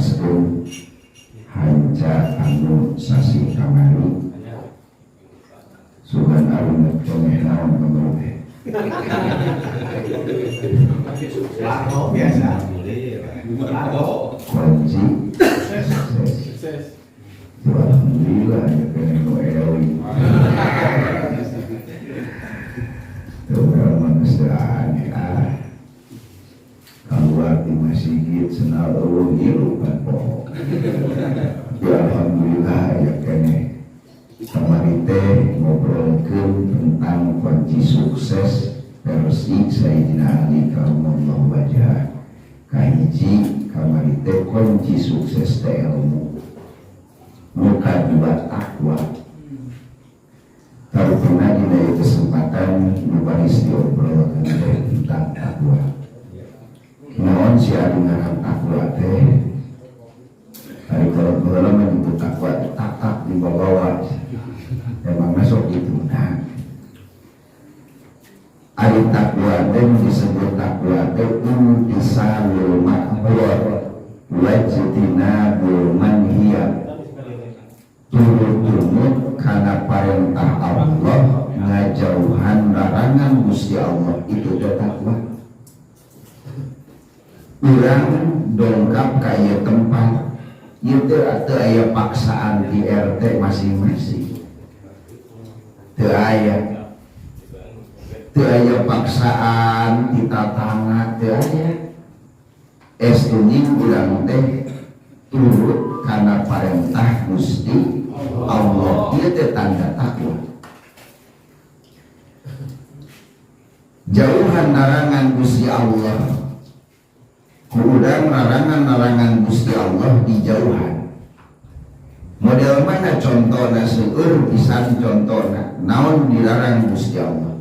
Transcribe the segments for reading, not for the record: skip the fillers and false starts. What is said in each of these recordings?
Ngateraskeun hanca anu sasih kamari sugan alun keneh naon kamari teh. Largo biasa. Largo. Kunci sukses. Alhamdulillah ya keneh nu eling. Urang mah geus teu aneh ah. Keluar di masjid senal eueuh ngilu kan poho. Ya alhamdulillah ya keneh. Kamari teh ngobrolkeun tentang kunci sukses versi Sayyidina Ali karramallahu wajhah. Kahiji kamari teh kunci sukses teh ilmu. Nu kadua takwa. Tarupina dina ieu kesempatan nu baris diobrolkeun teh tentang takwa. Naon si anu ngaran takwa teh? Ari kalau baheula mah nyebut takwa teh tatak dibawa. Emang masuk gitu. Nah, ari takwa teh disebut takwa teh imtisalul ma'mur wajtinabul manhiyat. Turut-turut karena parentah Allah ngajauhan larangan Gusti Allah itu teh takwa. Urang dongkap ka ieu tempat ieu teh teu aya paksaan di RT masing-masing. Teu aya. Teu aya paksaan di tatangga teu aya. Estuning urang teh turut karena parentah Gusti Allah. Ieu teh tanda takwa. Jauhan larangan Gusti Allah. Ku urang larangan-larangan Gusti Allah dijauhan. Model mana contohna seueur pisan contohna naon dilarang Gusti Allah.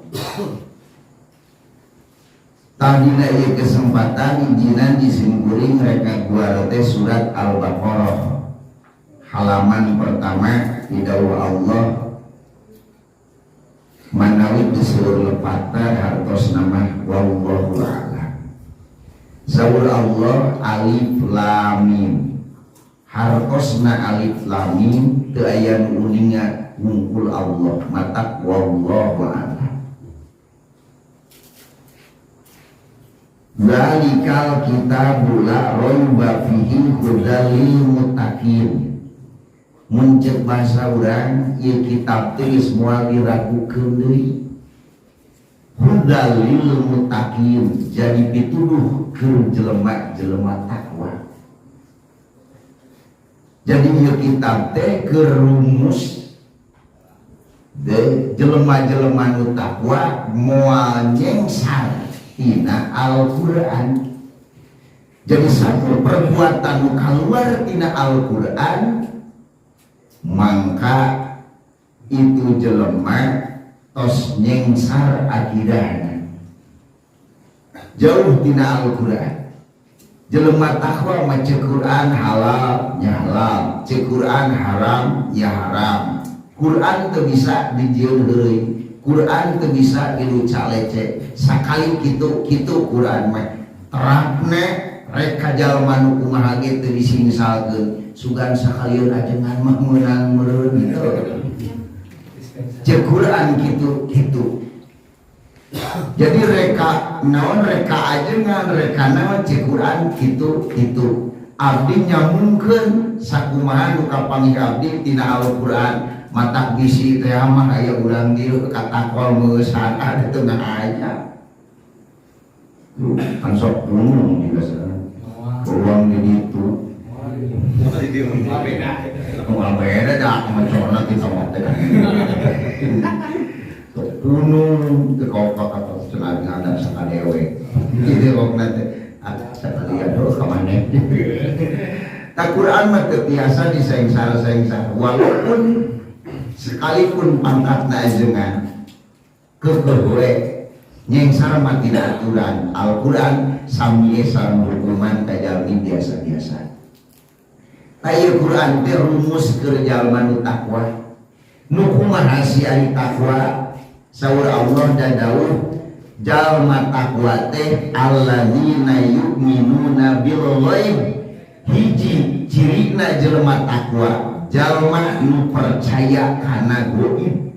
Tadina ieu kesempatan ijinan disimkuring reka guar teh surat Al-Baqarah halaman pertama di dawuh Allah manawi diseueur lepatna hartos nama wallahu a'lam. Saur Allah alif lam mim. Hartosna alif lam mim teu aya nu uninga wungkul Allah matak wallahu a'lam. Zalikal kitabu la raiba fihi hudal lil muttaqin. Mun ceuk bahasa urang ieu kitab teh geus moal diragukeun deui. Hudal lil muttaqin jadi pituduh keur jelema-jelema takwa. Jadi ieu kitab teh keur rumus de jelema-jelema nu takwa moal nyengsar tina Al-Qur'an. Jadi satu perbuatan nu kaluar tina Al-Qur'an mangka itu jelema tos nyengsar akidahna. Jauh tina Al-Qur'an. Jelema takwa mah ceuk Quran halal nya halal, ceuk Quran haram ya haram. Quran teu bisa dijieun heureuy, Quran teu bisa diluca-lece. Sakali kitu kitu Quran mah terapna rek ka jalma nu kumaha ge teu disingsalkeun. Sugan sakalieun ajengan mah meunang meureun gitu. Ceuk Quran kitu kitu. Jadi reka naon reka ajengan reka naon ceuk Quran kitu kitu. Abdi nyambungkeun sakumaha nu kapanggih abdi tina Al-Qur'an. Matak bisi teh mah aya urang dieu katakol meusan ada teu aya. Tuh, kan sok gunung di sana. Uang di ditu. Moal beda dah macona kita mah teh. Sok gunung teu kokok atau cenah ada sakadewe. Jadi kokna teh sakalian do ka maneh. Ta Quran mah teu tiasa disengsar-sengsar walaupun sekalipun pangkatna ajengan keukeuh we nyengsar mah tidak aturan Al-Quran sami sareng hukuman ka jalmi biasa-biasa. Ieu Quran teh rumus keur jalma nu takwa. Nu kumaha si ari takwa? Saur Allah da dawuh jalma takwa teh alladzina yu'minuna bil ghaib. Hiji cirina jelema takwa, jalma nu percaya kana goib.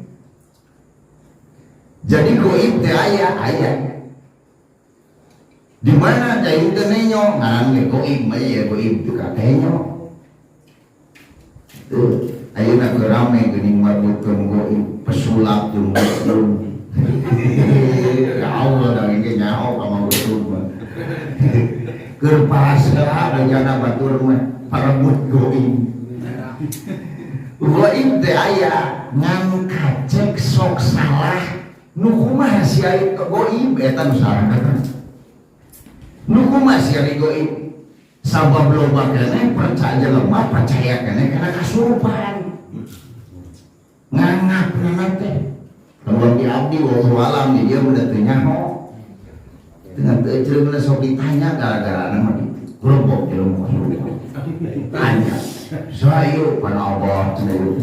Jadi goib teh aya, aya di mana jauh teh nenyo ngaran ge goib mah ya, goib teh katenyo tuh. Ayeuna keur rame geuning marbutkeun goib, pesulap jeung goib. Ya Allah, da ge nyaho ka batur mah. Keur pasrah rencana batur mah parebut goib. Goib teh aya, ngan kacek sok salah. Nu kumaha sia itu goib eta nu salah? Nu kumaha sia goib? Sabab loba keneh percaya, jelema percaya keneh kana kasurupan, ngangap ngangap teh. Kalau di abdi, wallahu alam, di dia udah teu nyaho dengan teu jelema sok ditanya, gara-gara nama gitu kelompok jelema kasurupan tanya saya pada Allah cenah ieu.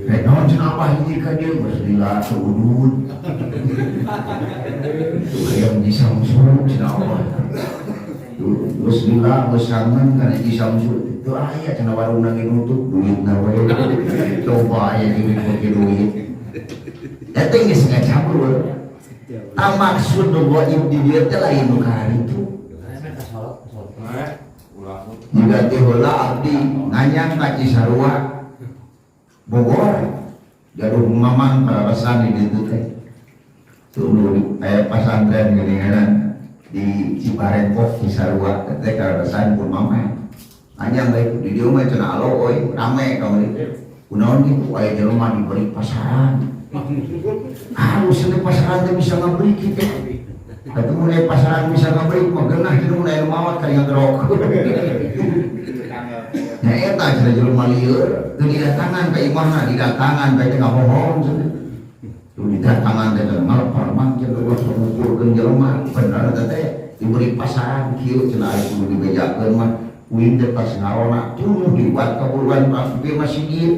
Eh, naon cenah apa hiji ka dieu geus lila seudud. Tuh hayang di Samsu cenah Allah. Geus lila geus sangen kana di Samsu. Teu aya cenah, warungna ge nutup, duitna we. Coba aya duit make duit. Eta geus ngacampur. Tah, maksud nu goib di dieu teh lain nu kararitu. Jika ti heula abdi nganyang ka Cisarua Bogor, gaduh mamang karasan di ditu teh. Tuh nu aya pasantren geuningan di Cibarengkok Cisarua teh karasan pun mamang. Anyang bae di dieu mah cenah alo euy, rame kamari. Kunaon gitu aya jelema diberi pasaran. Harus ini pasaran teh bisa ngaberi kitu. Tapi mun aya pasaran bisa ngaberi mah geunah cenah, mun aya nu maot kali ngagerok. Nya eta cenah jelema lieur teu didatangan ka imahna, didatangan ka teh ngabohong cenah. Tuh didatangan teh ngalepar mah cenah ulah ngumpulkeun jelema, bener teh teh diberi pasaran kieu cenah, aya kudu dibejakeun mah uing teh tas ngarona tuh dibuat kaburuan ke masjid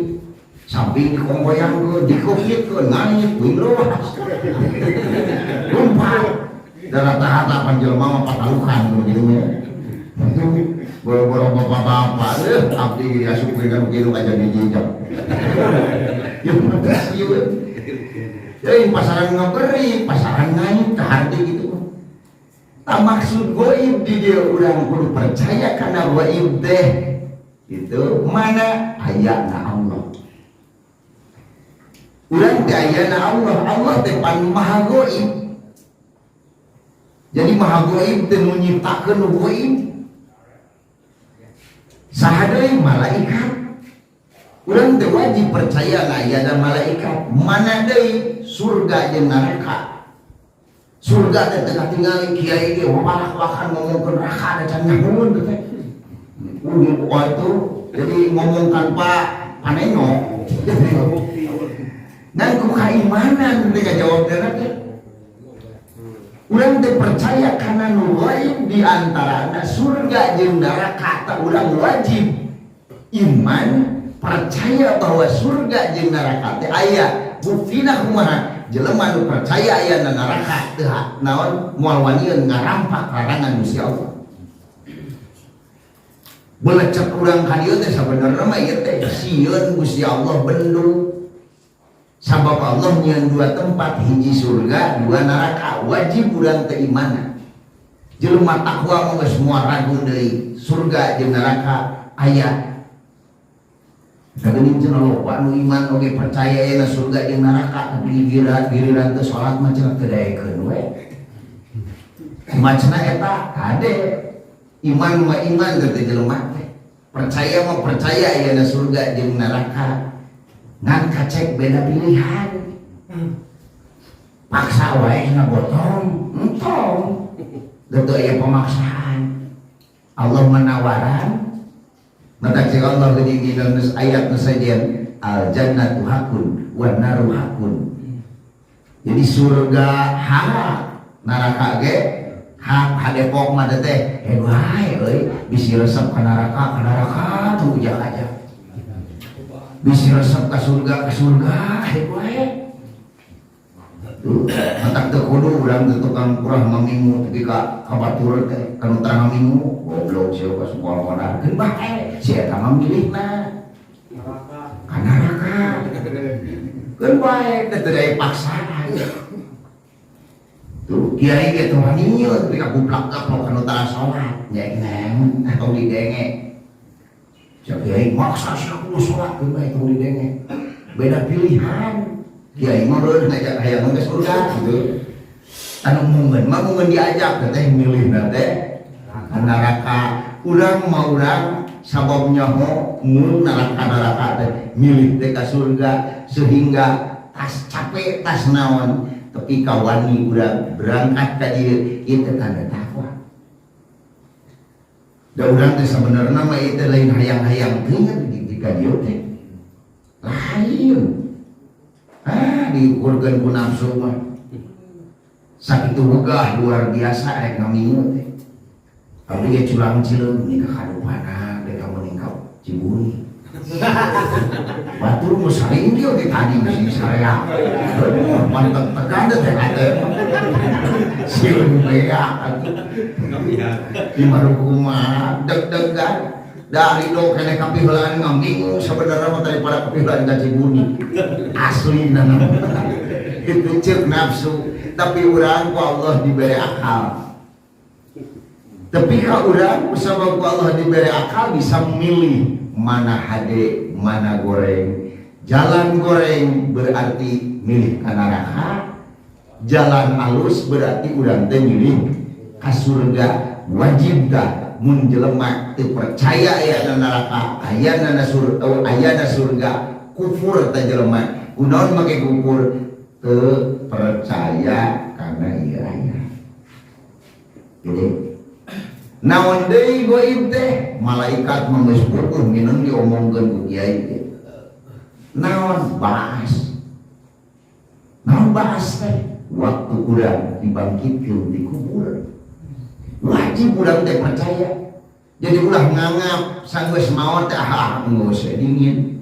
samping dikongkoyangkeun, dikokitkeun, ngangit uing roas lompat dan rata-rata pan jelema mah patalukan begitu ya. Boro-boro bapak-bapak, eh, abdi asup kan kitu aja dijejak ya ieu. Jadi pasaran ngaberi, pasaran ngait ke hati gitu. Tak maksud goib di dia urang kudu percaya karena goib teh itu mana ayatna Allah. Urang teh ayana Allah, Allah teh pan maha goib. Jadi maha goib teh nu nyiptakeun nu goib. Saha deui? Malaikat. Urang teh wajib percaya na ayana malaikat. Mana deui? Surga jeung neraka. Surga teh tengah tinggal kiai ge wabalak-wakan ngomongkeun neraka da can nyahoeun teh. Wah, itu jadi ngomong tanpa panengo. Dan ku kaimanan teh jawab teh. Urang teh percaya karena nu gaib, di antarana surga jeung neraka. Tak urang wajib iman percaya bahwa surga jeung neraka teh aya. Buktina kumaha? Jelema nu percaya aya na neraka teu naon moal wanieun ngarampak larangan Gusti Allah. Belecek urang ka dieu teh sabenerna mah ieu teh sieun Gusti Allah bendu. Sabab Allah nyieun dua tempat, hiji surga, dua neraka, wajib urang teh imana. Jelema takwa mah geus moal ragu deui surga jeung neraka aya. Kageuning cenah loba nu iman oge percaya aya surga jeung neraka, tapi giliran giliran teu salat mah cenah teu daekeun we. Macana eta kade iman mah iman teh jelema teh. Percaya mah percaya aya surga jeung neraka. Ngan kacek beda pilihan. Paksa wae ngagotong, entong. Teu aya pemaksaan. Allah menawaran. Maka cek Allah di dalam ayat nu sajian, al jannatu hakun wan naru hakun. Jadi surga hak, neraka ge hak. Hadepok mah teh eh wae euy, bisi resep ka neraka tuh ujak aja. Bisi resep ka surga hek wae. Tuh, matak teu kudu urang teh tukang kurang ngamingu tepi ka batur teh kanu terang ngamingu goblok sia ka sekolah modal keun bae si eta mah milihna ka neraka keun bae teh teu daya paksaan. Tuh kiai ge teu wani tepi ka kuplak-gaplok kanu tara salat nya neng tong didenge. Sia kiai maksa sia kudu salat keun bae tong didenge. Beda pilihan. Kiai mah reun ngajak hayang ke surga gitu. Anu mungeun mah mungeun diajak teh milihna teh ka neraka. Urang mah urang sabab nyaho mun neraka-neraka teh milih teh ka surga sehingga tas capek tas naon tapi kawani urang berangkat ka dieu ieu teh tanda takwa. Da urang teh sabenerna mah ieu teh lain hayang-hayang teuing di ka dieu teh. Lain. Ah, diukurkeun ku nafsu mah. Sakitu wegah luar biasa rek ngamingu teh. Tapi ge curang cileung nikah kadupana dek ka ka Cibuni. Batur mah saring kieu di tadi sing sarea. Aduh, mantep tekan teh ate. Sieun beak atuh. Di kumaha deg-degan. Dari do kene kapiheulaan ngamingu sebenarnya mah daripada kapiheulaan ka Cibuni. Asli na itu cek nafsu, tapi urang ku Allah diberi akal. Tapi ka urang sabab ku Allah diberi akal bisa memilih mana hade, mana goreng. Jalan goreng berarti milih ka neraka. Jalan alus berarti urang teh milih ka surga. Wajib dah mun jelema teu percaya aya neraka, ayana surga, ayana surga, kufur teh jelema. Kunaon make kufur? Teu percaya karena ieu aya. Jadi naon deui goib teh? Malaikat mah geus pupuh ngineng diomongkeun ku kiai teh. Naon bahas? Naon bahas teh? Waktu urang dibangkitkeun di kubur. Wajib urang teh percaya. Jadi ulah nganggap sanggeus maot teh ah geus dingin.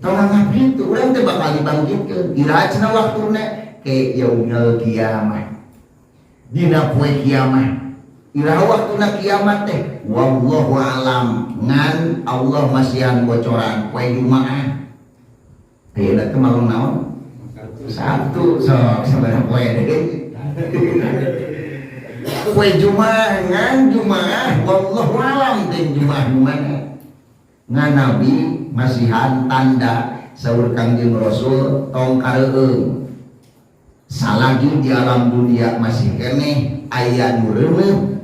Tong nganggap itu urang teh bakal dibangkitkeun. Iraha cenah waktuna ke yaumil kiamah. Dina poe kiamat. Iraha waktuna kiamat teh wallahu alam ngan Allah masihan bocoran poe Jumaah. Ayeuna teh malam naon? Sabtu sok sabaraha poe deui. Poe Jumaah ngan Jumaah wallahu alam teh Jumaah nu mana? Ngan Nabi masihan tanda saur Kangjeng Rasul tong kareueung. Salagi di alam dunia masih keneh aya nu reuneuh,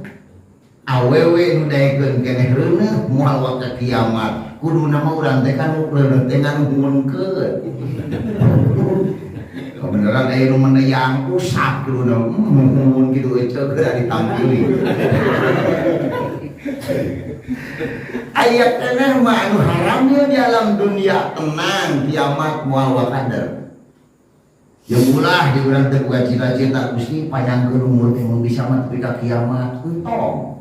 awewe nu daekeun keneh reuneuh moal waktu kiamat. Kuduna mah urang teh kan reuneuh teh nganuhunkeun. Kebenaran aya nu meneyang usap kuduna nuhun kitu eceu geura ditampili. Aya keneh mah anu haram ye di alam dunia tenang kiamat moal wakadar. Ya ulah di urang teh boga cita-cita Gusti panjangkeun umur teh mun bisa mah tepi ka kiamat entong.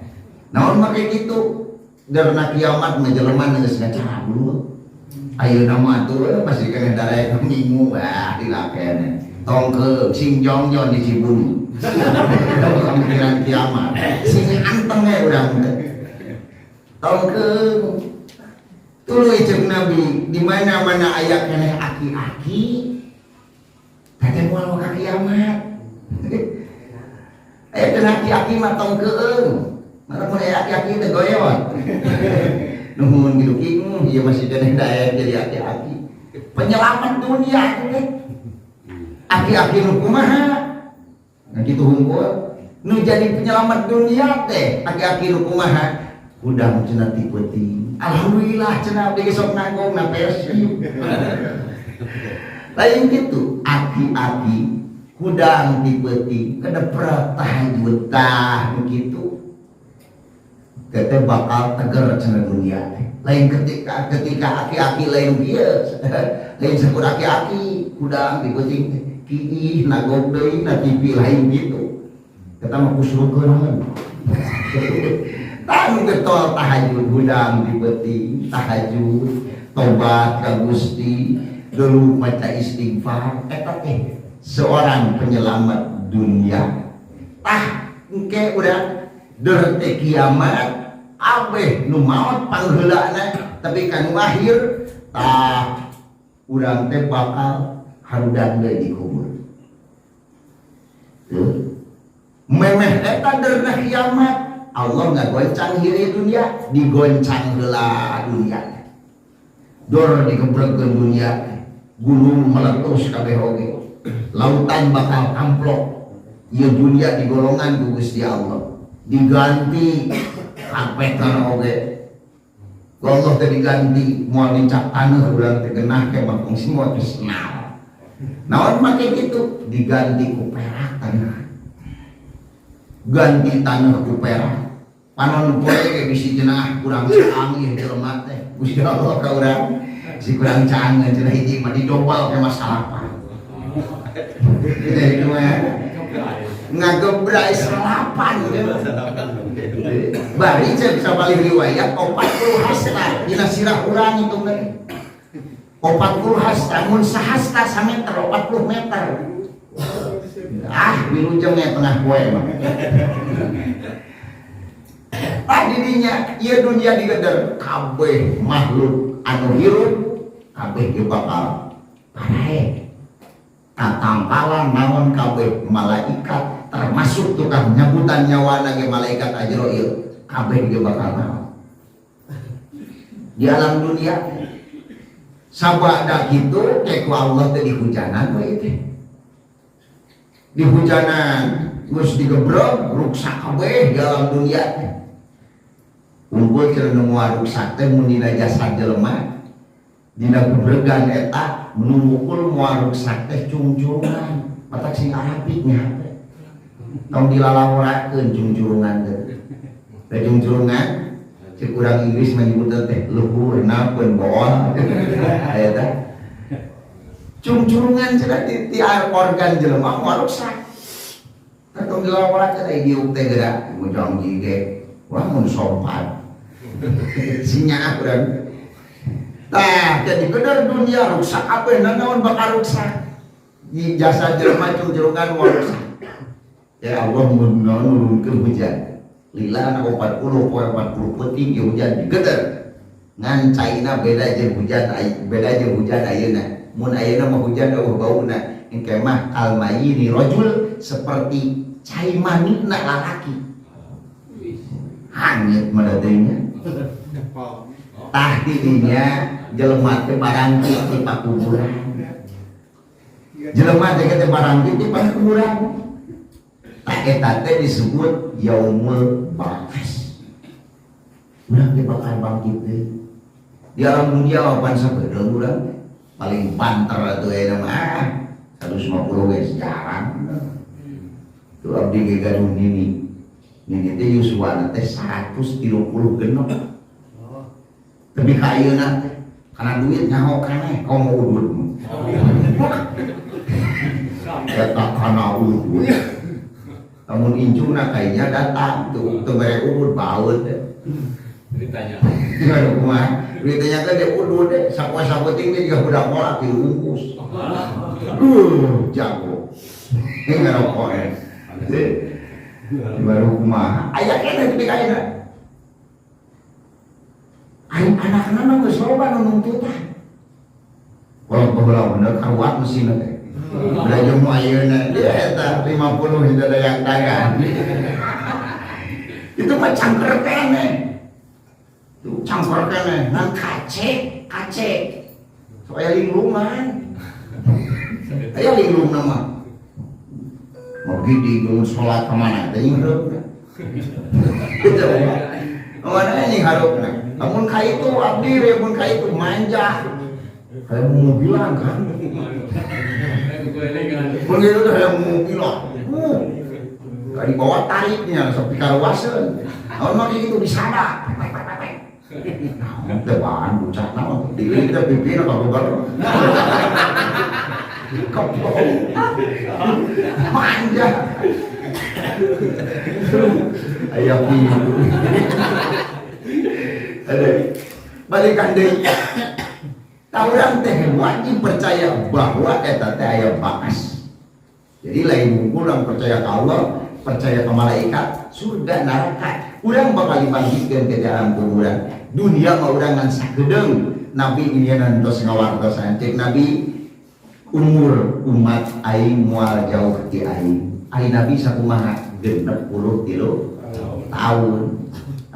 Naon make kitu? Darna kiamat mah jelema geus ngacabul. Ayeuna mah atuh masih keneh daraek minggu ah dilakene. Tongkeung sing jongjon di Cibuni. Tong pemikiran kiamat. Sing anteng we urang teh. Tongkeung tuluy ceuk Nabi di mana-mana aya keneh aki-aki teh moal ka kiamat. Aya keneh aki-aki mah tong keueung. Mana mun aya aki-aki teh goyot. Nuhun kitu ki, ieu masih keneh daek jadi aki-aki. Penyelamat dunia teh. Aki-aki nu kumaha? Nah kitu hungkul. Nu jadi penyelamat dunia teh aki-aki nu kumaha? Hudang cenah ti peuting. Alhamdulillah cenah abdi sok nanggung na Persib. Lain gitu, aki-aki hudang ti peuting kedepret tahajud tah begitu. Teh bakal teger cenah dunia teh. Lain ketika ketika aki-aki lain kieu, lain sakur aki-aki hudang ti peuting teh kiih nagog deui na TV lain gitu. Eta mah kusrukeun. Tah getol tahajud hudang di peuting tahajud tobat ka Gusti dulu maca istighfar eta teh Seorang penyelamat dunia. Tah, engke udah der kiamat kabeh nu maot pangheulana, tapi kan akhir tah urang teh bakal harudang deui dikubur. Tuh. Memeh eta derna kiamat, Allah ngagoncang hireui dunia, digoncang heula dunia. Dor digebregkeun dunia, gunung meletus kabeh oge. Lautan bakal amplok. Ieu dunia digolongan ku Gusti Allah. Diganti karpetan oge. Ku Allah teh diganti, moal nincak taneuh urang teh genah ke mah fungsi moal geus senal. Naon make kitu? Diganti ku perak tanah. Ganti tanah ku perak. Panon poe ge bisi cenah kurang caang ieu jelema teh. Gusti Allah ka urang si kurang caang cenah hiji mah didobal ke masalah. Gitu mah. Ngagebrai salapan gitu. Bari cek sapalih riwayat 40 hasta dina sirah urang hitung teh. 40 hasta, mun sahasta sameter 40 meter. Ah, wilujengnya tengah poe mah. Tah didinya ieu dunia digeder kabeh makhluk anu hirup kabeh ge bakal parae. Tatangkalan naon kabeh malaikat termasuk tukang nyabutan nyawana ge malaikat Ajroil kabeh ge bakal naon di alam dunia. Sabada kitu teh ku Allah teh dihujanan we teh, dihujanan geus digebrog ruksak kabeh di alam dunia teh. Unggul cenah nu moal ruksak teh mun dina jasad jelema dina gebregan eta nu mukul moal ruksak teh cungcurungan, matak sing arapik nya teh tong dilalaworakeun cungcurungan teh. Teh cungcurungan cek urang Inggris menyebutna teh luhur napeun bool eta cungcurungan cenah di organ jelema moal ruksak. Tong dilalaworakeun ai diuk teh geura mujang ge wah mun sopan sinyaah urang. Tah, jadi bener dunia rusak apa naon bakal rusak di jasa jelema cungcurungan moal rusak. Ya Allah mun nurunkeun hujan lila anak 40 poe 40 peuting ya hujan digeder ngan caina beda jeung hujan, beda jeung hujan ayeuna. Mun ayeuna mah hujan eueuh bauna, engke mah kalmayini rajul, seperti cai manina lalaki hangit mah nya. Tah, didinya jelema teh barangkit di pakuburan, jelema teh teh barangkit di pakuburan. Tah, eta teh disebut yaumul ba'ats. Urang teh bakal bangkit deui di alam dunia. Wapan sabedeung urang paling banter atuh aya mah ah 150 geus jarang. Tuh abdi ge gaduh nini, nini teh yuswana teh 136, lebih ka ayeuna teh karena duit nyaho keneh komo udud eta kana udud. Namun incuna kayaknya datang tuh tuh mere udud baut teh. Ceritanya. Gimana kumaha? Beritanya kan dia udud deh, sapoe sapoting dia juga budak kolak diungkus. Jago. Ini ngerokok ya. Baru kumaha? Aya keneh tapi kayaknya. Aing anak-anak mah geus loba nu nuntutan. Kalau baheula bener karuat mesin teh. Belajar mu ayeuna dia eta 50 hingga dayak dagang. Itu mah cangker keneh. Tuh cangker keneh ngan kace, kace. So aya linglungan. Aya linglung nama. Mau gidi gunung sholat kemana? Teh nyinghareupna. Gitu. Kemana nyinghareupna? Lamun ka itu abdi we mun ka itu manja. Kayak mau bilang kan. Mun gitu tuh kayak mau bilang. Gak dibawa tariknya sampai karuaseun. Naon mah gitu disada. Naon teh bahan bocah naon dililit teh pipina kagogar. Kepong. Manja. Aya kitu. Ada balikan deui. Tah, urang teh wajib percaya bahwa eta teh aya ba'ats. Jadi lain wungkul urang percaya ke Allah, percaya ke malaikat, surga, neraka. Urang bakal dibangkitkeun ke dalam kuburan. Dunia mah urang ngan sakedeung. Nabi ini nantos ngawartosan, cek Nabi, umur umat aing moal jauh ti aing. Ari Nabi sakumaha? 63 tahun.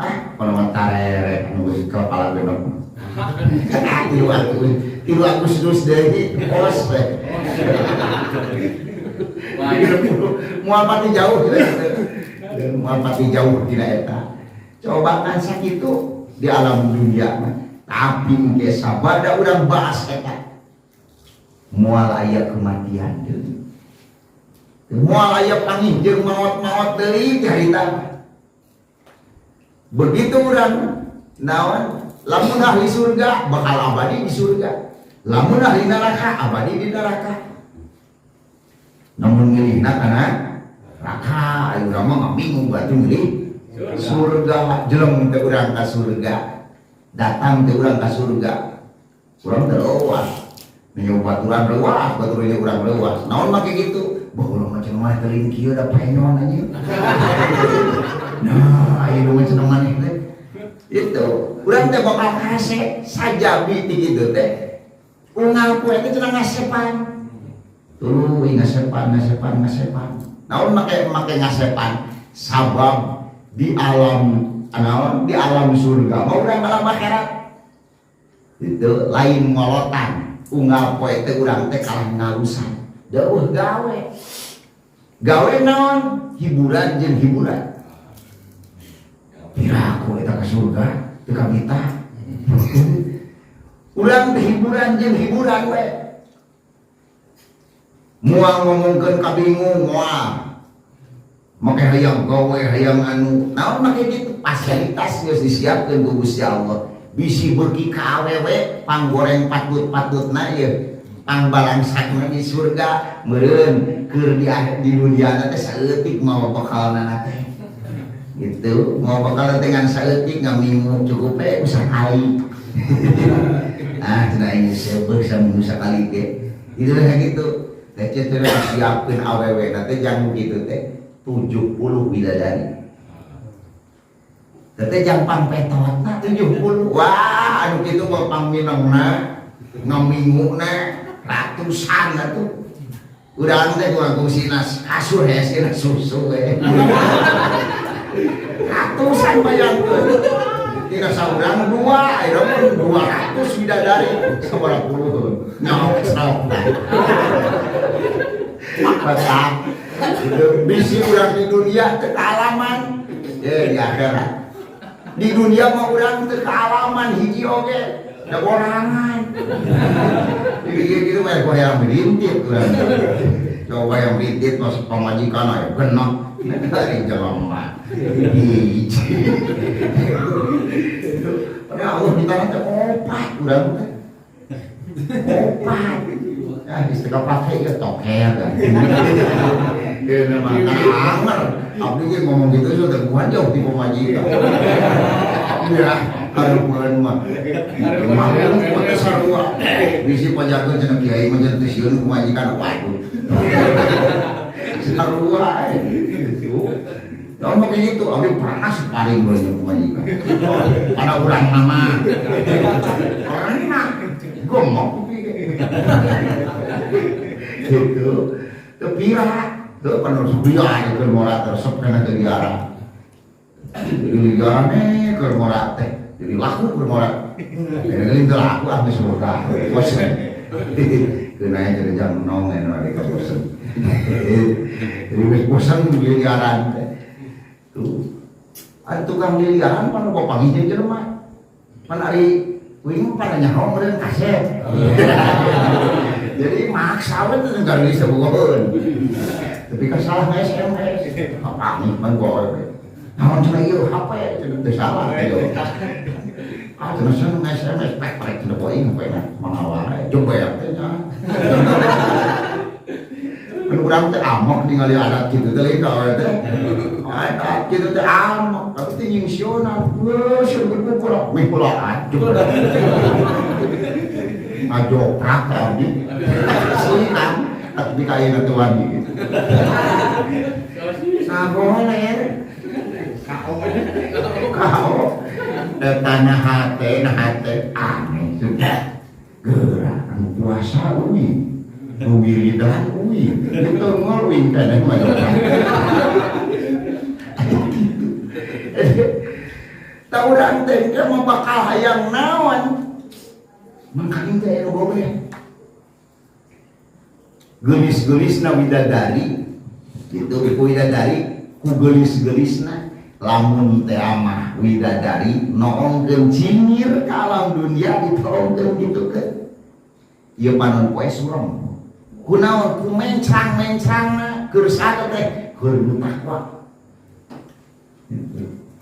Ah, kalau mah tareret nu geus kepala genep. 3 Agustus, 3 Agustus deui kos we. Moal pati jauh gitu. Moal pati jauh tina eta. Coba kan sakitu di alam dunia mah. Tapi engke sabada urang bahas eta, moal aya kematian deui. Moal aya panggih jeung maot-maot deui di harita. Begitu urang naon, lamun ahli surga bakal abadi di surga. Lamun ahli neraka abadi di neraka. Namun milihna kana neraka, ayo urang mah bingung batu milih surga, jeleng teh urang ka surga. Datang teh urang ka surga. Urang teh leuwas. Nyoba baturan leuwas, baturan urang leuwas. Naon make kitu? Bah, urang mah cenah mah teuing kieu da penyon anjing. Nah, aya nu mah cenah maneh teh. Itu, urang teh bakal kasep sajabi ti kitu teh. Unggal poe teh cenah ngasepan. Tuluy ngasepan, ngasepan, ngasepan. Naon make ngasepan? Sabab di alam naon, di alam surga mau urang alam akhirat itu lain ngolotan. Unggal poe teh urang teh kalah ngalusan jauh gawe gawe naon, hiburan jeung hiburan. Piraku eta ka surga teu kabita urang teh, hiburan jeung hiburan we. Moal ngomongkeun kabingung, moal make hayang gawe, hayang anu naon make gitu. Fasilitas geus disiapkeun ku Gusti Allah, bisi beuki ka awewe panggoreng patut-patutna ieu pangbalangsakna di surga meureun. Keur di dunia teh saeutik mawa bekalna teh gitu, mau bekal teh ngan saeutik, ngaminggu cukup we sakali. Ah, cenah ini seubeuh saminggu sakali ge itu lah gitu teh. Teh disiapkeun awewe na teh jang gitu teh 70 bidadari teh jang pangpetotna 70. Wah, anu kitu mah pangminongna ngaminguna ratusan atuh. Urang teh kurang kungsina kasur hesina susu we ratusan. Bayangkeun tina saurang dua, ayeuna mah 200 bidadari sabaraha puluh nyawa sok batang itu. Bisi urang di dunia teu kaalaman ye di akhirat. Di dunia mah urang teu kaalaman hiji oge da borangan. Jadi gitu mah kok yang rintit urang. Coba yang rintit mas pamajikan aya genep dari jelema hiji. Padahal Allah di tanah teh opat, urang teh opat. Ah, geus teu kapake ya toker kan. Ieu mah kan anger. Abdi ge ngomong gitu sudah bukan jauh di pamajikan. Ya, hareupeun mah. Malu teh sarua. Bisi pajakeun cenah kiai mah cenah teu sieun ku majikan. Waduh. Sarua gitu. Kalau mau kayak gitu, abdi pernah paling banyak pamajikan. Pada urang nama. Pernah. Gomok gitu. Teu pira. Teu penerus biar keur ngora resep kana teu diarah. Jadi diarah keur ngora teh. Jadi laku keur ngora. Jadi teu laku ah geus surga. Bosen. Keuna jadi jam nong anu ari ka bosen. Jadi geus bosen diliaran teh. Tuh. Ari tukang diliaran pan papanggih jeung jelema. Pan ari kuing mah pada nyaho meureun kasep. Jadi maksa we teh garis sabogoheun. Tapi kan salah nge-SMS. Papanggih pan goe. Naon cenah ieu HP cenah teu salah ieu. Ah, cenah seneng SMS pek pek cenah poing HP na mangawara jember teh nya. Kan urang teh amok ningali adat kitu teh lain ka teh. Adat kitu teh amok, tapi teh nyingsionan. Weuh, sieun berkumpul meh pulaan. Ngajoprak ka abdi. Sulitan tapi kayana teu wani gitu. Ngagoler. Kau tanah hate, nah hate aneh sudah. Gerak anu puasa uing, nu wiridan uing, itu ngol uing keneh mah. Gitu. Tah, urang teh mah bakal hayang naon? Mangkaning teh anu gobe. Geulis-geulisna widadari gitu, ku widadari ku geulis-geulisna, lamun teh mah widadari noongkeun cingir ka alam dunia, ditoongkeun gitu ke ieu panon poe surem kunaon, ku mencrang-mencrangna. Keur saha teh? Keur nu takwa,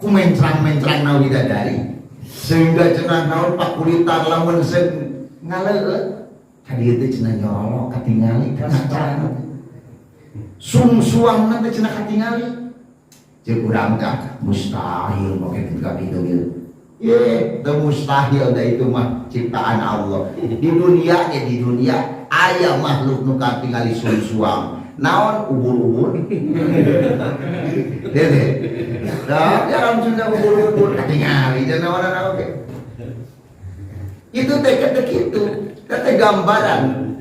ku mencrang-mencrangna widadari, sehingga cenah naon, pakulitan lamun seung ngaleueut ka dieu teh cenah nyolok katingali kana carana sungsuangna teh cenah katingali. Ceuk urang teh mustahil make kitu ka kitu gitu. Ye, teu mustahil da itu mah ciptaan Allah. Di dunia ge, di dunia aya makhluk nu katingali sungsuang. Naon? Ubur-ubur. Dede. Dah, ya alam Sunda ubur-ubur katingali dan naon oge. Itu teh teh kitu. Teh gambaran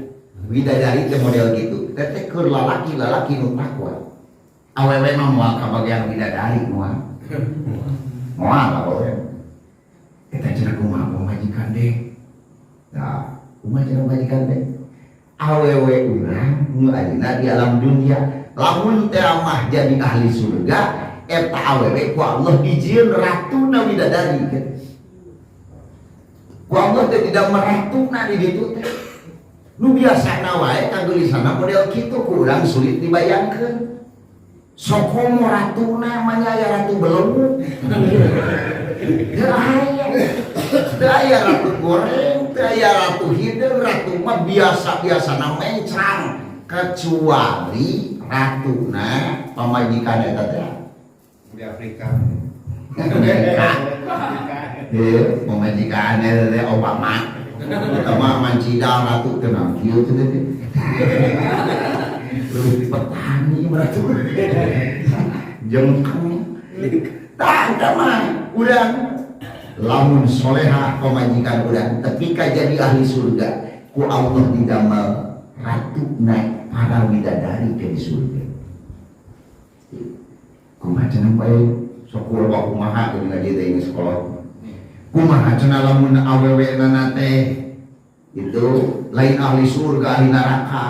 widadari teh model gitu. Teh teh keur lalaki-lalaki nu takwa. Awewe mah moal kabagian widadari, moal. Moal awewe. Eta cenah kumaha pamajikan deh. Nah, kumaha cenah pamajikan deh? Awewe urang nu ayeuna di alam dunia, lamun teh mah jadi ahli surga, eta awewe ku Allah dijieun ratuna widadari kan. Ku Allah teh tidak meratuna di ditu teh. Nu biasana wae kagelisana model kitu ku urang sulit dibayangkeun. Sokomo ratuna mah aya ratu belenggu. Teu aya. Teu aya ratu goreng, teu aya ratu hideung, ratu mah biasa-biasana mencrang, kecuali ratuna pamajikan eta teh Di Afrika. Amerika. Eh, pamajikan eta teh Obama. Eta mah mancida ratu tenang kieu teh teh. Lebih petani ratu. Jengkeng. Tah, eta mah urang lamun solehah pamajikan urang ketika jadi ahli surga, ku Allah didamel ratu naik para widadari ke di surga. Kumaha cenah bae sok loba kumaha geuning ngaji teh geus sekolah. Kumaha cenah lamun awewe na teh itu lain ahli surga, ahli neraka?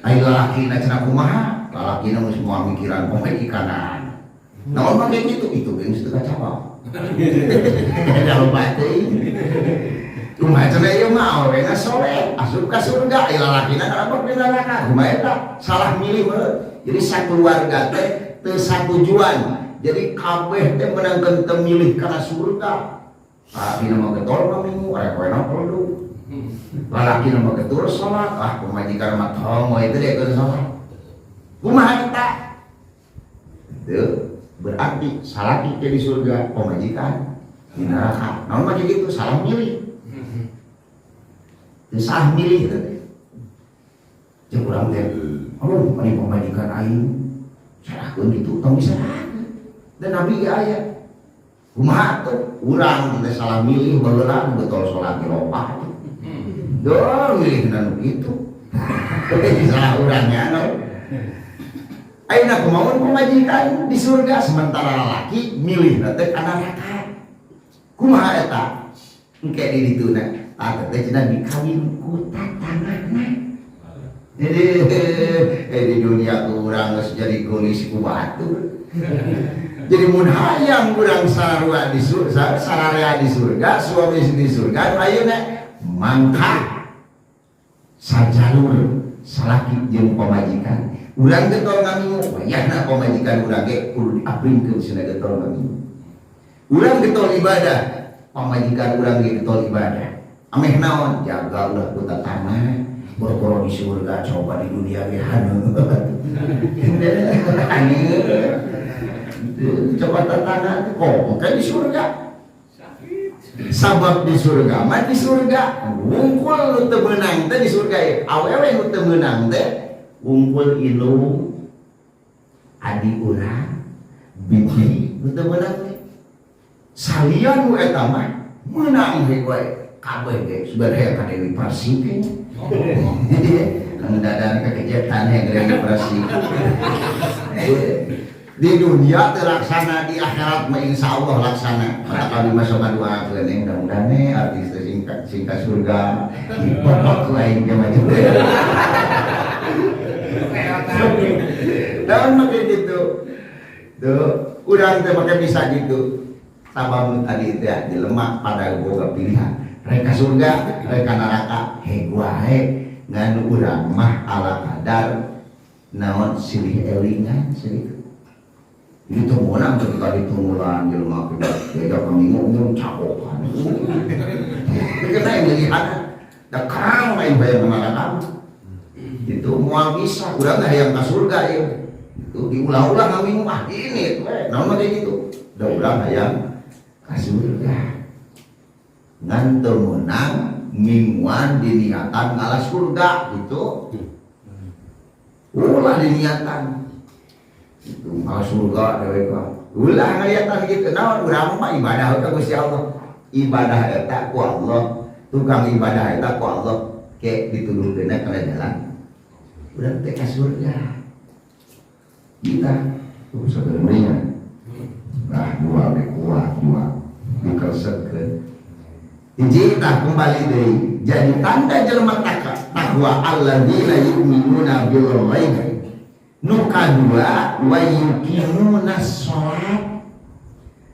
Ai lalakina cenah kumaha? Lalakina geus moal mikiran pamajikan. Naon make kitu? Itu ge geus teu kacabal. Da loba teuing. Kumaha cenah ieu mah awewena soleh, asup ka surga, ai lalakina kalabot di neraka. Kumaha eta? Salah milih meureun. Jadi sakeluarga teh teu satujuan. Jadi kabeh teh meunangkeun teu milih kana surga. Lalakina mah getol minggu, arek we perlu. Lalakina mah getol salat, ah pamajikan mah tong itu dia keur salat. Kumaha eta? Teu berarti salaki ke di surga, pamajikan di neraka. Naon mah gitu? Salah milih. Teu salah milih teh. Ceuk urang teh, aduh, mani pamajikan aing salahkeun itu, tong disalahkeun. Dan Nabi ge aya. Kumaha tuh? Urang teh salah milih baheula, getol salat di lopah tuh. Duh, milih nu kitu. Salah urangnya no. Ayeuna kumaha pamajikan di surga sementara lalaki milih teh ka neraka? Kumaha eta? Engke di dituna. Ah teh cenah dikawin ku tatangahna. Jadi di dunia urang geus jadi geulis ku batur. Jadi mun hayang urang sarua di surga, sararea di surga, suami di surga, ayeuna mangka sajalur salaki jeung pamajikan. Urang getol ngamingu, wayahna pamajikan urang ge kudu diapringkeun cenah getol ngamingu. Urang getol ibadah, pamajikan urang ge getol ibadah. Ameh naon? Jaga ulah ku tatangah. Boro-boro di surga, coba di dunia ge haneut. Haneut. Coba tetangga kok bukan di surga. Sabab di surga mah di surga wungkul nu teu meunang teh di surga ya. Awewe nu teu meunang teh Kumpul indung, adi urang, bibi, nu teu meunang teh. Salian nu eta mah meunang we wae kabeh ge sebenarnya ka Dewi Persik. Kang Dadan kekejetan ya Dewi Persik. Di dunia terlaksana, di akhirat mah insya Allah laksana. Maka kami masuk ke doa ke neng, mudah-mudahan nih artis teh singkat singkat surga dipokok lain ke macam dan make gitu tuh urang teh make bisa gitu. Sabab tadi teh jelema pada boga pilihan, rek ka surga, rek ka neraka, heg wae. Ngan urang mah ala kadar naon, silih elingan, silih. Ini tuh menang ketika ditunggulan jelema beda kami ngomong cakokan. Kena yang lihat, da kerang main bayar neraka. Itu moal bisa, urang teh hayang ka surga ya. Itu diulah-ulah kami mah ini we, naon mah kayak gitu. Da urang hayang ka surga. Ngan teu meunang mingguan diniatan ngalah surga gitu. Ulah diniatan itu ngalah surga dewek mah. Ulah ngaliatan gitu, naon, urang mah ibadah ka Gusti Allah. Ibadah eta ku Allah, tukang ibadah eta ku Allah ke dituduhkeun kana jalan. Urang teh ka surga. Kita tuh sebenarnya. Nah, dua we kuat dua dikeresetkeun. Hiji tah kembali deui. Jadi tanda jelema takwa alladzina yu'minuna bil ghaib. Nu kadua wa yuqimuna sholat.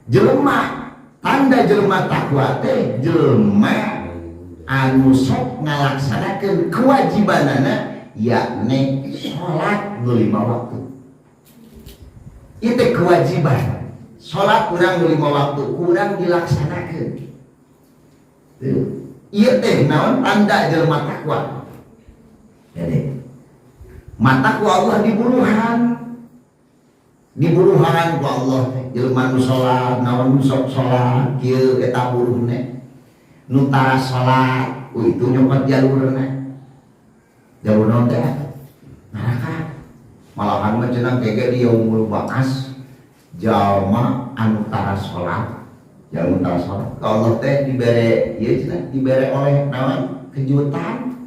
Jelema tanda jelema takwa teh jelema anu sok ngalaksanakeun kewajibanana, yakni sholat nu 5 waktu. Itu kewajiban. Sholat kurang nu 5 waktu kurang dilaksanakeun. Tuh. Ieu teh naon, tanda jelema takwa. Jadi mata ku Allah diburuhan. Diburuhan ku Allah teh jelema nu salat, naon, nu sok salat kieu eta buruhna. Nu tara salat, oh itu nyokot jalurna. Jalur naon teh? Neraka. Malahan mah cenah gege di yaumul ba'ats jalma anu tara salat, jalma tara salat. Ka Allah teh dibere ieu cenah, dibere oleh naon? Kejutan.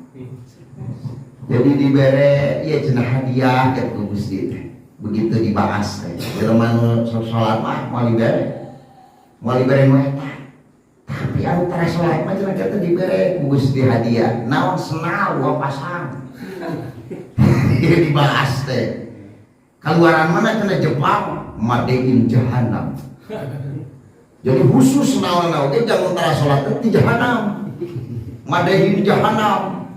Jadi dibere ieu cenah, hadiah ke ku Gusti teh. Begitu dibahas teh. Jelema nu sok salat mah moal dibere. Moal dibere nu eta. Tapi anu tara salat mah cenah teh dibere ku Gusti hadiah. Naon? Senal dua pasang. Dibahas teh. Keluaran mana cenah? Jepang, made in jahanam. Jadi khusus naon-naon ge jangan tara salat teh di jahanam. Made in jahanam.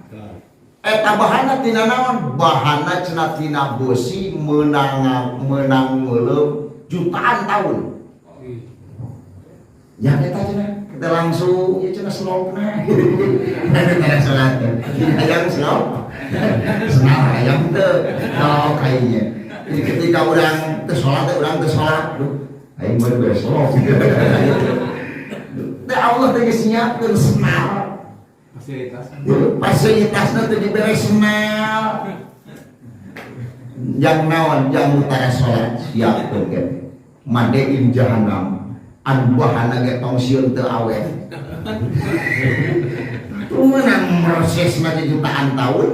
Eta bahana tina naon? Bahana cenah tina besi meunang meunang meuleum jutaan tahun. Ya eta cenah kita langsung ya cenah selopna. Tara salat teh. Hayang selop. Senal hayang teu. No kayaknya. Jadi ketika orang teu salat teh, urang teu salat, duh aing baru beres selop. Teh Allah teh geus nyiapkeun senal. Fasilitas. Fasilitasna teh dibere senal. Yang naon, yang utara salat siapkeun ge. Made in jahanam. Anu bahana ge tong sieun teu awet. Itu menang proses mah jutaan tahun.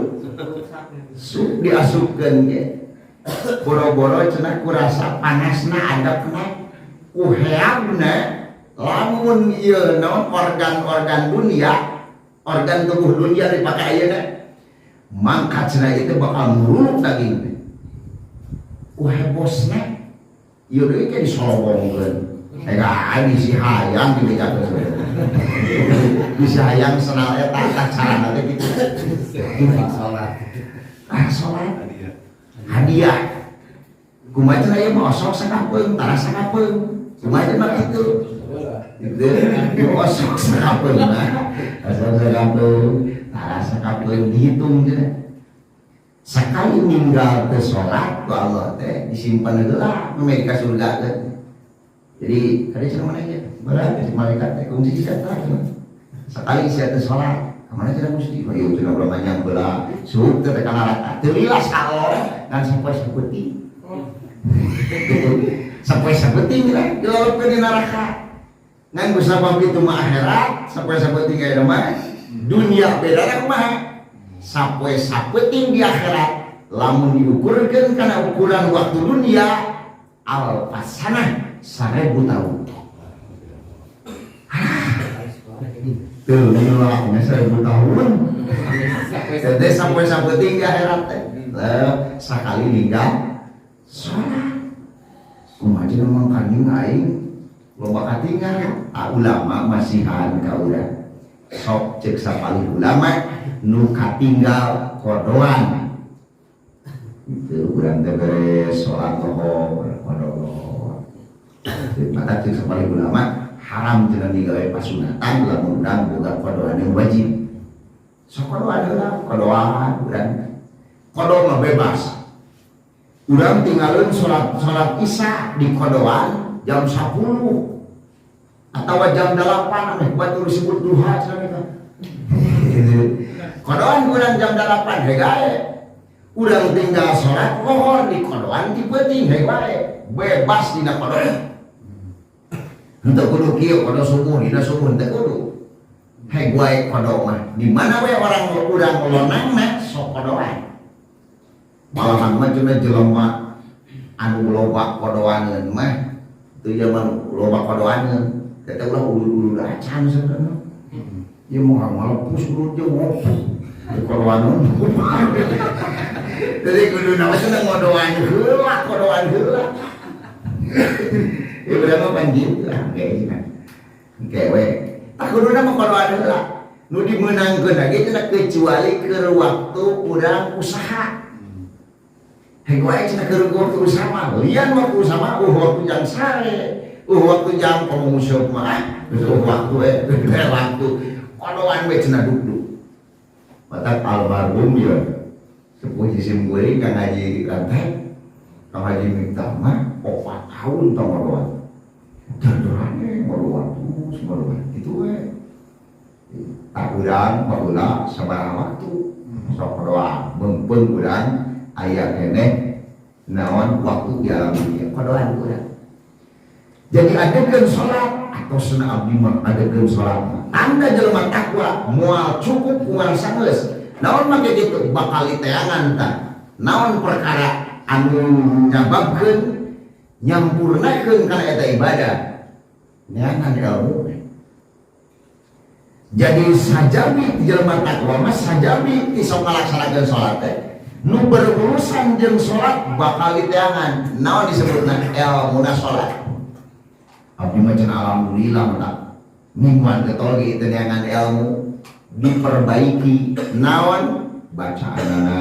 Sup diasupkeun ge. Boro-boro cenah kurasa panasna adepna ku heabna, lamun ieu naon, organ-organ dunia, organ tubuh dunia dipakai ayeuna mangkat cenah itu bakal muruluk daging teh ku hebosna. Ieu deui ke disolobongkeun. Eh, bisi hayang dibejakeun. Bisi hayang senal eta tah carana teh kitu. Salat. Ah, salat hadiah. Kumaha cenah ieu mah, osok sakapeung, tara sakapeung. Kumaha mah kitu. Gitu, osok sakapeung mah. Osok sakapeung, tara sakapeung dihitung cenah. Sekali ninggal ke sholat ku Allah teh disimpan heula meme ka surga teh. Jadi ada cenah mana aja? Berarti si malaikat teh kungsi sia teh. Sekali sia teh sholat, Kemana cenah Gusti? Oh ieu cenah urang manyang heula. Suuk teh ka neraka. Teu lila saor ngan sapoe sapeuting. Sapoe sapeuting lah dilalupkeun di neraka. Ngan ku sabab itu mah akhirat, sapoe sapeuting aya mah dunia bedana kumaha? Sapoe sapeuting di akhirat lamun diukurkeun kana ukuran waktu dunia alfasanah 1000 tahun. Tuh, lila 1000 tahun. Jadi sampai sapeuting di akhirat teh. Lah, sakali ninggal sholat. Kumaha cenah mangkaning aing loba katinggal. Ah, ulama masihan ka urang. Sok cek sapalih ulama nu katinggal kodoan. Itu urang teh beres sholat lohor, kodo. Maka cek sapalih ulama haram cenah digawe pasunatan lamun urang boga kodoan yang wajib. Sok kodoan heula, kodoan urang. Kodo mah bebas. Urang tinggalin sholat sholat isya di kodoan jam 10 atau jam 8 aneh batur disebut duha cenah eta. Kodoan urang jam 8 hegae. Urang tinggal sholat lohor di kodoan ti peuting heg wae. Bebas dina kodoan. Henteu kudu kieu kodo subuh dina subuh henteu kudu. Heg wae kodo mah. Di mana we orang urang lonangna sok kodoan. Malahan mah cenah jelema anu loba kodoaneun mah teu zaman loba kodoaneun teh ulah ulur-ulur acan sebenarnya. Ieu mah malepus ulur jeung ngopi di kodoaneun. Jadi kudu naon cenah ngodoan heula, kodoan heula. Ya urang mah pan kitu ah kayaknya. Engke we. Tah kuduna mah kodoan heula. Nu dimeunangkeun lagi cenah kecuali keur waktu urang usaha. Heg wae cenah keur waktu usaha mah, lian waktu usaha mah waktu jang sare, waktu jang komo musuh mah, geus waktu we, waktu kodoan we cenah duk-duk. Matak almarhum ya sepuh jisim kuring Kang Haji Rantai, Kang Haji Miftah mah 4 tahun tong ngodoan. Dandorane ngodoan terus ngodoan kitu we. Tak urang baheula sabaraha waktu sok kodoan, meungpeung urang aya keneh naon waktu di alam dunia kodoan urang. Jadi adegan sholat atau sunah abdi mah adegan sholat mah. Anda jelema takwa moal cukup kumaha sanggeus. Naon make kitu bakal diteangan tah. Naon perkara anu nyababkeun nyampurnakeun kana eta ibadah. Neangan ilmu. Jadi sajabi ti jelema takwa mah sajabi ti sok ngalaksanakeun salat teh. Nu berurusan jeung salat bakal diteangan. Naon disebutna ilmuna salat. Abdi mah cenah alhamdulillah mah mingguan teh tol ge teu neangan ilmu diperbaiki naon bacaanana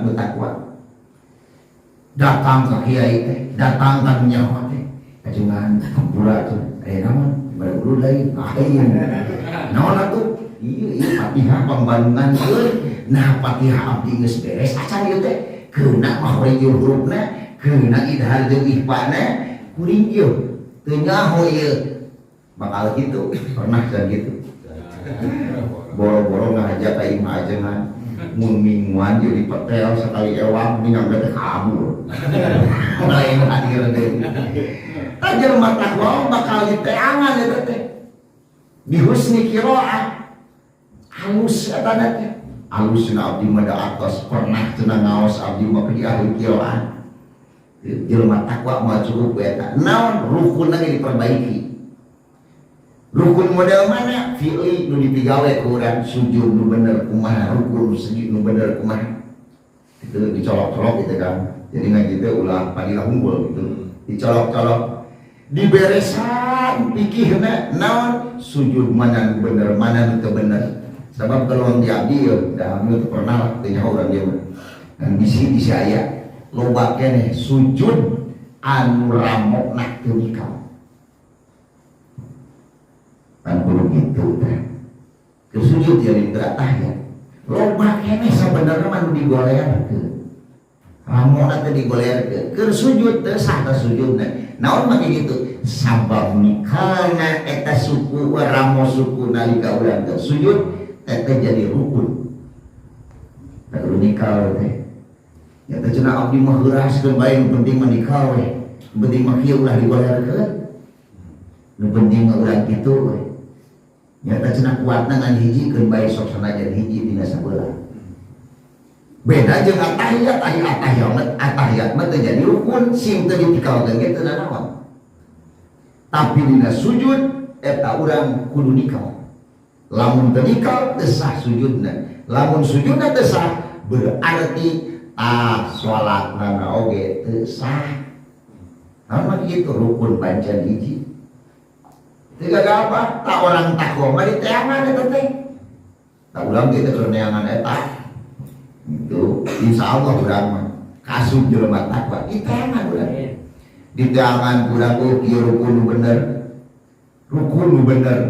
nu takwa. Datang ke kiai teh, datang ka nu nyaho teh, kajengan hampura cenah. Aya naon? Ibadah guru lain. Lain. Naon atuh? Ieu ieu Fatihah pambandungan euy. Nah Fatihah abdi geus beres acan ieu teh. Keuna makhrijul hurufna, keuna idhar jeung ikhfana, kuring ieu teu nyaho ieu. Bakal gitu, pernah can gitu. Boro-boro ngajak ka imah ajengan. Mun mingguan jadi petel sekali ewang ningang teh kabur. Lain hadir deui. Tah jelema takwa bakal diteangan eta teh. Bihusni qiraah. Halus eta teh. Halus cenah abdi mah da atos pernah cenah ngaos abdi mah di ahli qiraah. Jelema takwa mah cukup eta. Naon rukunna ge diperbaiki. Rukun model mana? Fi'li nu dipigawe ku urang sujud nu bener kumaha, rukun sujud nu bener kumaha. Itu dicolok-colok gitu kan. Jadi ngaji teh ulah padilah unggul gitu. Dicolok-colok diberesan pikirna naon sujud mana nu bener mana nu teu bener. Sebab kalau di abdi ya da abdi teu pernah lah teu nyaho urang dia mah. Dan bisi bisi aya loba keneh sujud anu ramokna teu mikal. Kan kudu gitu teh. Keur sujud ya di ya. Loba keneh sabenerna mah nu digolerkeun. Ramona teh digolerkeun. Keur sujud teu sah teh sujudna. Naon make kitu? Sabab mikalna eta suku ramo suku nalika urang teh sujud teh jadi rukun. Da kudu nikal teh. Ya teh cenah abdi mah heuraskeun bae, nu penting mah nikal we. Nu penting mah kieu ulah digolerkeun. Nu penting mah urang kitu we. Ya teh cenah kuatna ngan hiji keun bae sok sanajan hiji dina sabelah. Beda jeung atahiyat, ari atahiyat atahiyat mah teu jadi rukun, sing teu ditikalkeun ge teu nanaon. Tapi dina sujud eta urang kudu nikal. Lamun teu nikal teu sah sujudna. Lamun sujudna teu sah berarti salatna oge teu sah. Naon mah kitu rukun pancen hiji. Teu gagal apa? Tak orang takwa mah diteangan eta teh. Tak urang ge teh keur neangan eta. Itu insyaallah urang mah kasup jelema takwa diteangan urang. Diteangan urang oh kieu rukun nu bener. Rukun nu bener.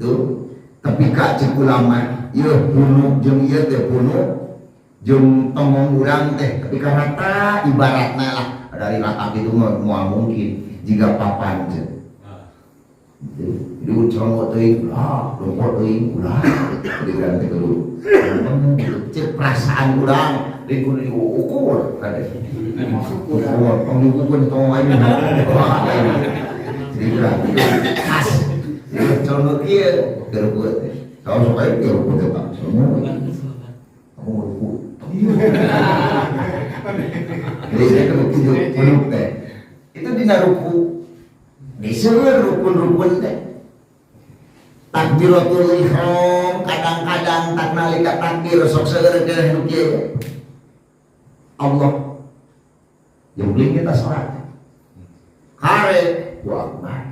Tuh tapi ka cek ulama ieu punuk jeung ieu teh punuk jeung tongong urang teh tapi ka rata ibaratna lah dari rata itu mah moal mungkin jiga papan cek. Jadi ucong teuing ulah, lompat teuing ulah. Jadi urang teh kudu cek perasaan urang lain kudu diukur kade. Ukur, tong diukur tong aing. Jadi urang khas. Jadi colong kieu keur teh. Kalau sok aing keur teh Pak. Kamu ruku. Jadi saya kudu kieu punuk teh. Itu dina ruku. Diseueur rukun-rukun teh. Takbiratul ihram kadang-kadang tak nalika takbir sok seueur keneh nu kieu. Allah jempling kita salat. Kare wa akbar.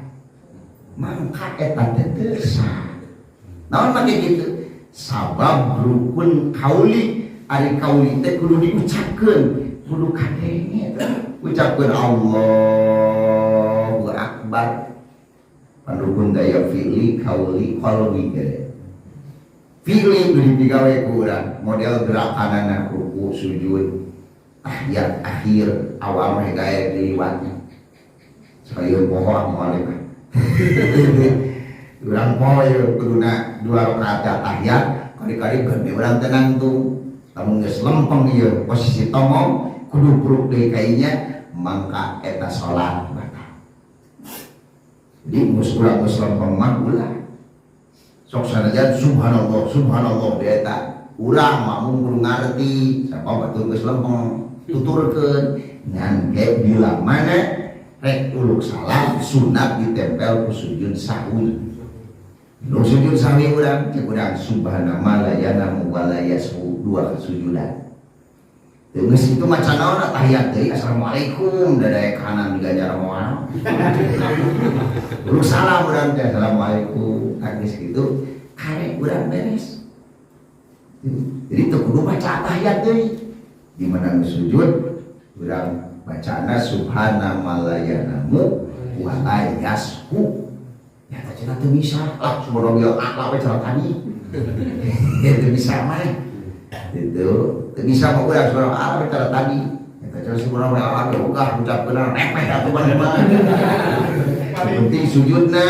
Mangka eta teh teu sah. Naon make kitu? Sabab rukun kauli, ari kauli teh kudu diucapkeun, kudu kadenge teh. Ucapkeun Allahu Akbar. Pan rukun daya fi'li kauli qalbi gede. Fi'li nu dipigawe ku urang, model gerakanana ruku sujud tahiyat akhir awal mah gae diliwatnya. Sekalian poho moal mah. Urang poho ye kuduna dua rakaat tahiyat, kali-kali gede urang tenang tuh. Lamun geus lempeng ieu posisi tongong kudu pruk deui kainya mangka eta salat batal. Jadi mus urang geus lempeng mah ulah. Sok sanajan subhanallah subhanallah di eta urang makmum kudu ngarti sapa batur geus lempeng tuturkeun ngan ge bila mana rek uluk salam sunat ditempel ku sujud sahwi. Nu sujud sahwi urang cek urang subhana ma la yanamu wa la yashu dua kesujudan. Geus itu maca naon tahiyat deui assalamualaikum dadaek kanan diganjar moal. Uluk salam urang teh assalamualaikum geus kitu karek urang beres. Jadi teu kudu maca tahiyat deui. Di mana nu sujud urang bacana subhana ma la yanamu wa la yashu. Ya teh cenah teu bisa lah subhanallah akhlak we cara tadi. Ya teu bisa mah. Itu teu bisa mah urang subhanallah we cara tadi. Ya teh cenah subhanallah ogah ucapkeun repeh atuh mah mah. Penting sujudna.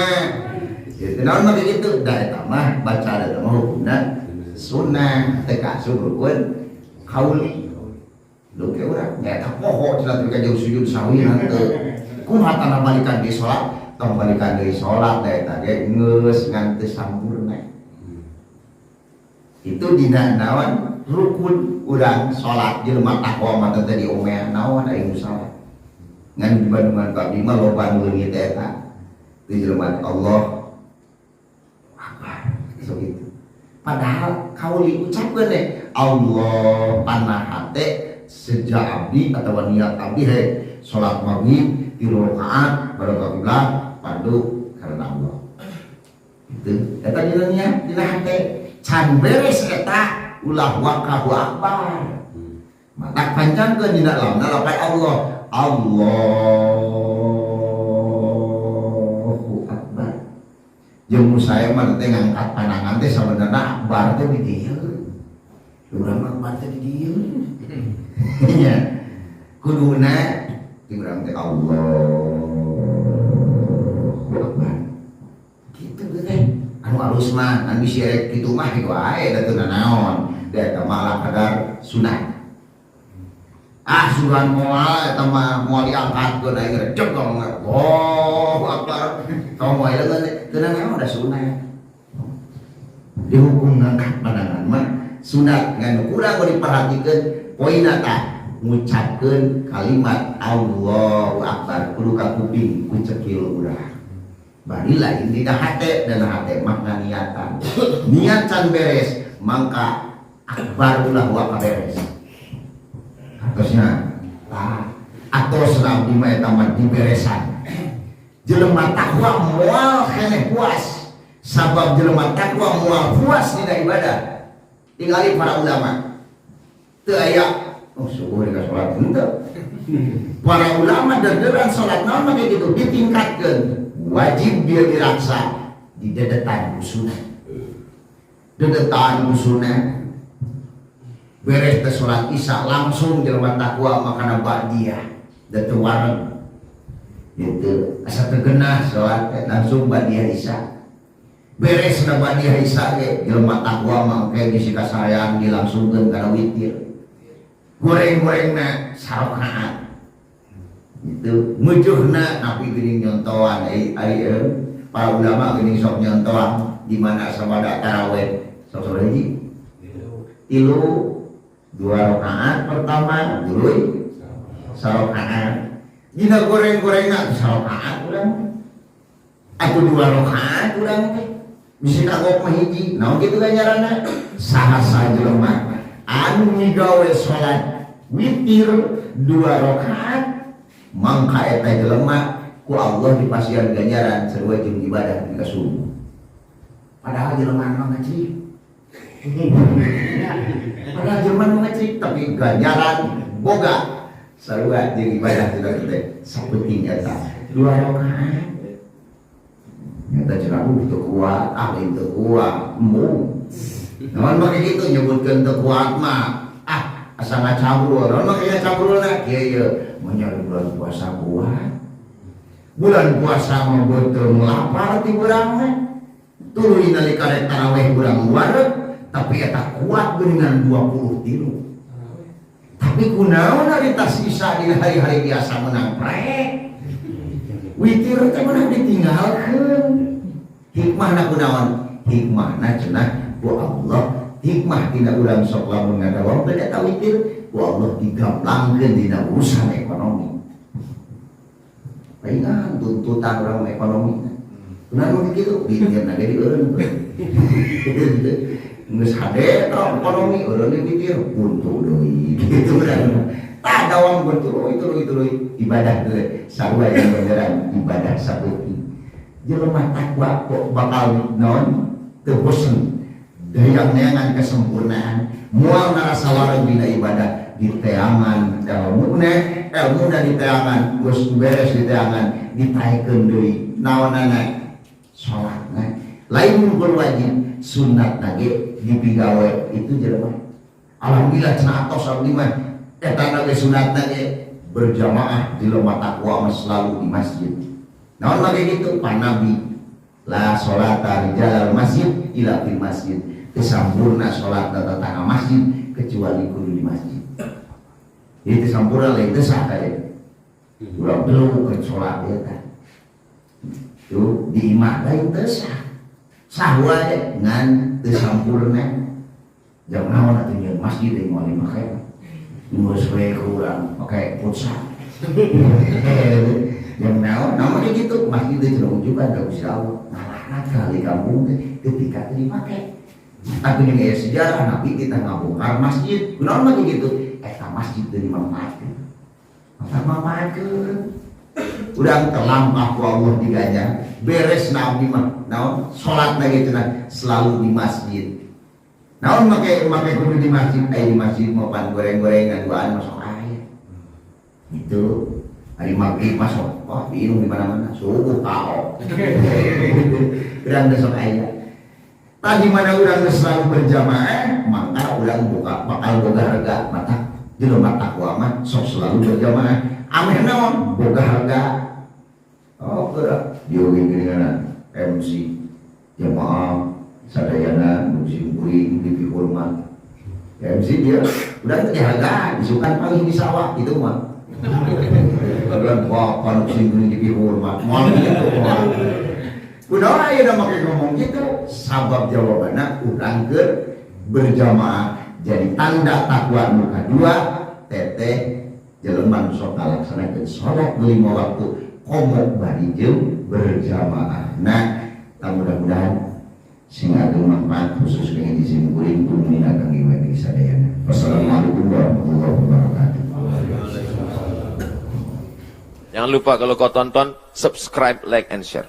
Itu naon mah kitu da eta mah baca eta mah hukumna sunnah teh kasup rukun kauli. Lu ke urang nya eta poho cenah teu ka jauh sujud sahwi henteu. Kumaha tanah balikan di salat? Tong balikan deui salat da eta ge geus ngan teu sampurna. Itu dina naon rukun urang salat jelema takwa mah teh diomean naon ari nu salat. Ngan di Bandungan ka abdi mah loba nu leungit eta. Di jelema Allah Akbar so gitu. Padahal kauli ucapkeun deh Allah panah hate sejak abdi atau niat abdi he salat maghrib 3 rakaat baru ka kiblat pandu karena Allah. Itu eta dina niat dina hate can beres eta ulah wakahu akbar. Mata panjangkeun dina lamna lapai Allah Allahu Akbar. Jeung nu saya mah teh ngangkat pandangan teh sabenerna akbar teh di dieu. Urang mah akbar teh di dieu. Nya. Kuduna di urang teh Allahu Akbar. Kitu teh anu alus alus mah ngan bisi rek kitu mah wae da teu nanaon da eta mah ala kadar sunat. Ah sugan moal eta mah moal diangkatkeun aing recep dong. Allahu akbar. Kamu moal leungeun teu nanaon da sunat. Dihukum ngangkat pandangan mah sunat, ngan kurang diperhatikeun poinna tah ngucapkeun kalimat Allahu akbar kudu ka kuping ku cekil urang. Bari lain dina hate, dan hate mah niatan. Niat can beres mangka akbar ulah wa beres. Atosna tah atos abdi mah eta mah diberesan. Jelema takwa moal keneh puas. Sabab jelema takwa moal puas dina ibadah. Tingali para ulama. Teu aya oh syukur dina salat henteu. Para ulama derderan salat naon make kitu ditingkatkeun. Wajib dia diraksa di dedetan ku sunat. Dedetan ku sunat. Beres teh salat Isya langsung jelema takwa makana ba'diyah da teu wareg. Gitu, asa teu genah salat teh langsung ba'diyah Isya. Beres na ba'diyah Isya ge jelema takwa mah engke bisi kasayang dilangsungkeun kana witir. Goreng-gorengna sarakaat. Itu ngujuhna napi geuning nyontoan ai ai para ulama geuning sok nyontoan di mana sabada tarawih sok sore hiji tilu dua rakaat pertama tuluy sarakaat dina goreng-gorengna sarakaat urang atuh dua rakaat urang teh bisi kagok mah hiji naon kitu ganjaranna saha jelema anu migawe salat witir dua rakaat mangka eta jelema ku Allah dipasihan ganjaran sarua jeung ibadah di subuh. Padahal jelema mah ngacrik. Padahal jelema mah ngacrik tapi ganjaran boga sarua jeung ibadah tidak teh sapenting eta dua rakaat. Eta cenah teu kuat, ah lain teu kuat, embung. Naon make kitu nyebutkeun teu kuat mah? Ah, asa ngacabrul. Naon make ngacabrulna? Kieu ieu menyari bulan puasa kuat. Bulan puasa mah beuteung lapar ti urang mah. Tuluy nalika rek taraweh urang wareg, tapi eta kuat geuningan 23. Tapi kunaon ari tas sisa di hari-hari biasa menang prek. Witir teh menang ditinggalkeun. Hikmahna kunaon? Hikmahna cenah ku Allah, hikmah tina urang sok lamun ngadawam eta witir ku Allah digamblangkeun dina urusan ekonomi. Palingan tuntutan orang ekonomi. Kunaon kitu? Witirna ge dieureun. Geus hade ekonomi eureun witir buntu deui kitu urang. Tah dawam tuluy tuluy tuluy ibadah teh sarua jeung beneran ibadah saeutik. Jelema takwa kok bakal naon teu bosen dayang neangan kesempurnaan moal ngarasa wareg dina ibadah diteangan elmuna elmuna diteangan geus beres diteangan ditaekeun deui naonana salatna lain ngumpul wajib sunat ge dipigawe itu jelema alhamdulillah cenah atos abdi mah eta ge sunatna ge berjamaah jelema takwa mah selalu di masjid. Naon make kitu? Pan Nabi la sholata rijal masjid ila fil masjid. Teu sampurna salat tetangga masjid kecuali kudu di masjid. Jadi teu sampurna lain teu sah kaya. Urang belum ke salat eta. Tuh di imah lain teu sah. Sah wae ngan teu sampurna. Jam naon atuh nyeun masjid deui moal dimake. Geus we kurang pake pulsa. Yang naon namanya gitu masjid itu cenah unjukan ka Gusti Allah. Ngalaknat kali kampung teh ketika teu dipake. Atuh jeung aya sejarah Nabi kita ngabongkar masjid. Kunaon mah gitu? Eta masjid teu dimanfaatkeun. Maka manfaatkeun. Urang terlampah ku Allah diganjar. Beres na abdi mah naon salat lagi cenah selalu di masjid. Naon make make kudu di masjid? Aya di masjid mau pan goreng-gorengan duaan masuk aya. Itu hari maghrib masuk, wah bingung di mana-mana, subuh kao. Urang geus sok aya. Tadi mana urang geus selalu berjamaah, maka urang buka bakal boga harga mata jelema takwa mah sok selalu berjamaah. Ameh naon boga harga. Oh, geura dia geuningan MC jamaah Sadayana nu simkuring dipihormat. Ya MC dia udah itu dihargaan, isukan paling di sawah itu mah. Bilang, "Wah, nu simkuring dipihormat." Moal gitu moal. Udah aya make ngomong gitu, sabab jawabanna urang keur berjamaah. Jadi tanda takwa nu kadua teteh jelema nu sok ngalaksanakeun salat lima waktu komo bari jeung berjamaah. Nah, mudah-mudahan sing ageng manfaat khusus kangge di simkuring, umumna kangge wargi sadayana. Wassalamualaikum warahmatullahi wabarakatuh. Jangan lupa kalau kau tonton, subscribe, like, and share.